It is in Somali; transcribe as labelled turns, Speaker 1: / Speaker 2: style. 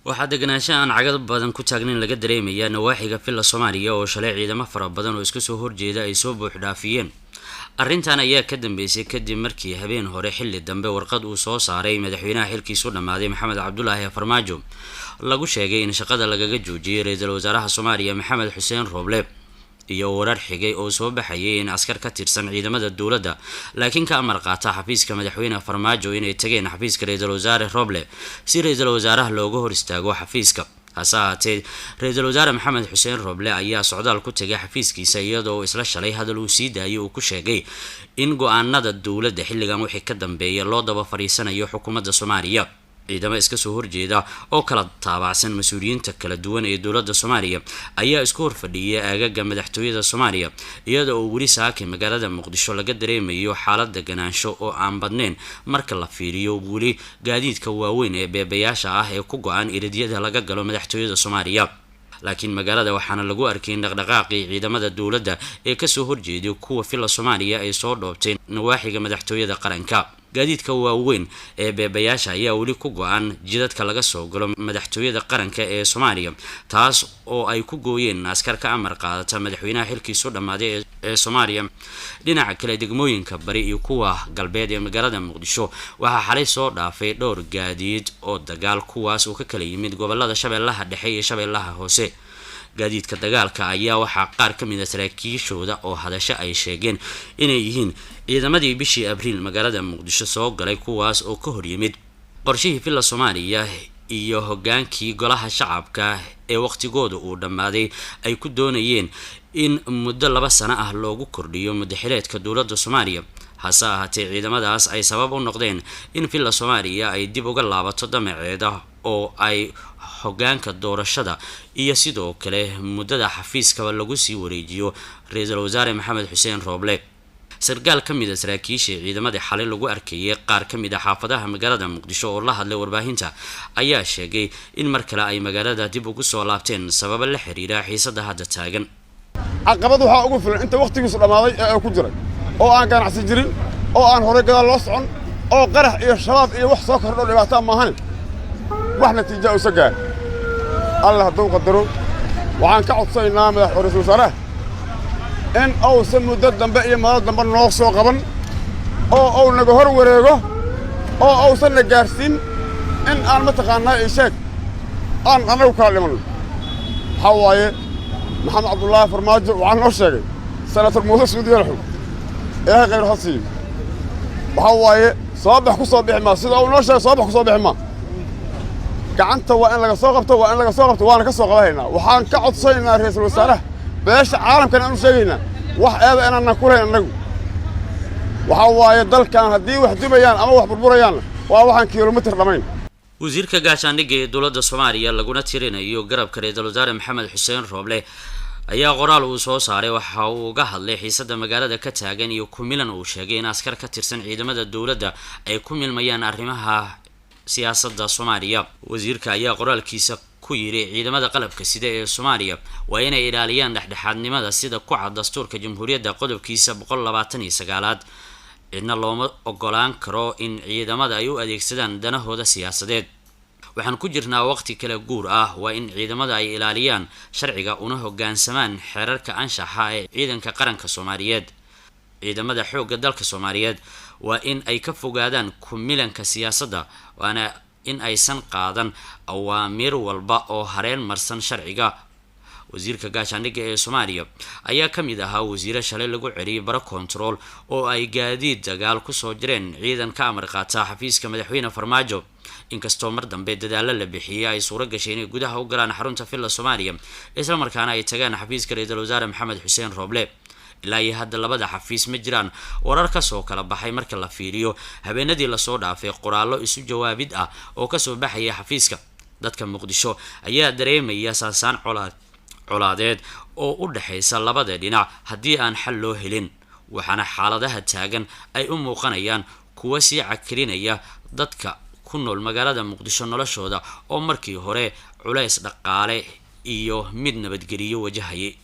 Speaker 1: Waxaa deganaansho aan cagad badan ku taagnayn laga dareemayaa nawaaxiga Villa Soomaaliya oo shalay ciidamo fara badan oo iska soo horjeeda ay soo buux dhaafiyeen. Arrintan ayaa ka dambeysay kadib markii habeen hore xilli dambe warqad uu soo saaray madaxweynaha xilkiisu dhammaaday Maxamed Cabdulaahi Farmaajo lagu sheegay in shaqada lagaga joojiyay ra-iisul wasaaraha Soomaaliya Maxamed Xuseen Rooble, iyo warar xigay oo soo baxayay in askar ka tirsan ciidamada dowladda laakiin ka amar qaata xafiiska madaxweyne Farmaajo inay tageen xafiiska ra-iisul wasaare Roble si ra-iisul wasaaraha looga hor istaago xafiiska. Hase ahaatee, ra-iisul wasaare Maxamed Xuseen Roble ayaa socdaal ku tegay xafiiskiisa, iyadoo isla shalay hadal uu sii daayay uu ku sheegay in go-aanada dowladda xilligan wixii ka dambeeya loo daba fadhiisanayo xukuumadda Soomaaliya. Ciidamo iska soo horjeeda oo kala taabacsan mas-uuliyiinta kala duwan ee dowladda Soomaaliya ayaa isku horfadhiyay aagaga madaxtooyada Soomaaliya, iyada oo weli saakay magaalada Muqdisho laga dareemayo xaalad deganaansho oo aan badnayn marka la fiiriyo weli gaadiidka waaweyn ee beebayaasha ah ee ku go-an iridyada laga galo madaxtooyada Soomaaliya. Laakiin magaalada waxaana lagu arkay dhaqdhaqaaqii ciidamada dowladda ee kasoo horjeeday kuwa Villa Soomaaliya ay soo dhoobtay nawaaxiga madaxtooyada qaranka. Gaadiidka waaweyn ee beebayaasha ayaa weli ku go-an jidadka laga soo galo madaxtooyada qaranka ee Soomaaliya, taas oo ay ku gooyeen askar ka amar qaadata madaxweynaha xilkiisu dhammaaday ee Soomaaliya. Dhinaca kale, degmooyinka bari iyo kuwa galbeed ee magaalada Muqdisho waxaa xalay soo dhaafay dhowr gaadiid oo dagaal, kuwaas oo ka kala yimid gobolada Shabeellaha Dhexe iyo Shabeellaha Hoose. Gaadiidka dagaalka ayaa waxaa qaar ka mid a saraakiishooda oo hadasho ay sheegeen inay yihiin ciidamadii bishii Abriil magaalada Muqdisho soo galay, kuwaas oo ka horyimid qorshihii Villa Soomaaliya iyo hogaankii golaha shacabka ee waqtigooda uu dhammaaday ay ku doonayeen in muddo 2 sano ah loogu kordhiyo muddaxileedka dowladda Soomaaliya. Hase ahaatee, ciidamadaas ay sabab u noqdeen in Villa Soomaaliya ay dib uga laabato damaceeda oo ay hogaanka doorashada iyo sidoo kale muddada xafiiskaba lagu sii wareejiyo ra-iisul wasaare Maxamed Xuseen Rooble. Sarkaal ka mid a saraakiisha ciidamadii xalay lagu arkayay qaar ka mid a xaafadaha magaalada Muqdisho oo la hadlay warbaahinta ayaa sheegay in mar kale ay magaalada dib ugu soo laabteen sababo la xiriira xiisada hadda taagan.
Speaker 2: Caqabad waxaa ugu filan inta wakhtigiisu dhammaaday ee ku jiray oo aan ganacsi jirin oo aan horay gadaal loo socon oo qarax iyo shabaab iyo wax soo kordho dhibaataa maahane wax natiija usa gaar. Alla hadduu qadaro, waxaan ka codsanaynaa madax ra-iisul wasaaraha in uusan muddo dambe iyo madal dambe noo soo qaban oo uu naga hor wareego oo uusan na gaarsiin in aan mataqaannaa isheeg aan annagu kala dhimanno. Waxaa waaye, Maxamed Cabdullaahi Farmaajo waxaa noo sheegay Senator Muuse Suudi Yalaxow, Ilaahay khayr ha siiyo, waxaa waaye soo bax ku soo bixi maa. Sida uu noo sheegay, soo bax ku soo bixi maa. Gacanta waa in laga soo qabto, waa in laga soo qabto, waana ka soo qabahaynaa. Waxaan ka codsanaynaa ra-iisul wasaaraha, beesha caalamkana aanu sheegaynaa wax eeda inaanan ku lahayn annagu. Waxaa waaye, dalkan haddii wax dumayaan ama wax burburayaanna waa waxaan kilomitir dhammayn.
Speaker 1: Wasiirka gaashaandhigga ee dowladda Soomaaliya laguna tirinayo garabka ra-iisul wasaare Maxamed Xuseen Rooble ayaa qoraal uu soo saaray waxa uu uga hadlay xiisada magaalada ka taagan iyo kumilan uu sheegay in askar ka tirsan ciidamada dowladda ay ku milmayaan arrimaha siyaasadda Soomaaliya. Wasiirka ayaa qoraalkiisa ku yidhi, ciidamada qalabka sida ee Soomaaliya waa inay ilaaliyaan dhexdhexaadnimada sida ku cad dastuurka Jamhuuriyadda qodobkiisa 129aad. Cidna looma ogolaan karo in ciidamada ay u adeegsadaan danahooda siyaasadeed. Waxaan ku jirnaa waqti kala guur ah. Waa in ciidamada ay ilaaliyaan sharciga una hoggaansamaan xeerarka anshaxa ee ciidanka qaranka Soomaaliyeed. Ciidamada xoogga dalka Soomaaliyeed waa in ay ka fogaadaan kumilanka siyaasadda, waana in aysan qaadan awaamiir walba oo hareen marsan sharciga. Wasiirka gaashaandhigga ee Soomaaliya ayaa ka mid ahaa wasiire shalay lagu celiyay baro kontarool oo ay gaadiid dagaal kusoo jireen ciidan ka amar qaata xafiiska madaxweyne Farmaajo, inkastoo mar dambe dadaalo la bixiyey ay suuro gashay inay gudaha u galaan xarunta Villa Soomaaliya, islamarkaana ay tagaan xafiiska ra-iisul wasaare Maxamed Xuseen Rooble. Ilaa iyo hadda labada xafiis ma jiraan warar kasoo kala baxay marka la fiiriyo habeenadii lasoo dhaafay qoraallo isu jawaabid ah oo kasoo baxaya xafiiska. Dadka Muqdisho ayaa dareemaya saasaan colaadeed oo u dhexaysa labada dhinac haddii aan xal loo helin, waxaana xaaladaha taagan ay u muuqanayaan kuwa sii cakirinaya dadka ku nool magaalada Muqdisho noloshooda oo markii hore culays dhaqaale iyo mid nabadgeliyo wajahayay.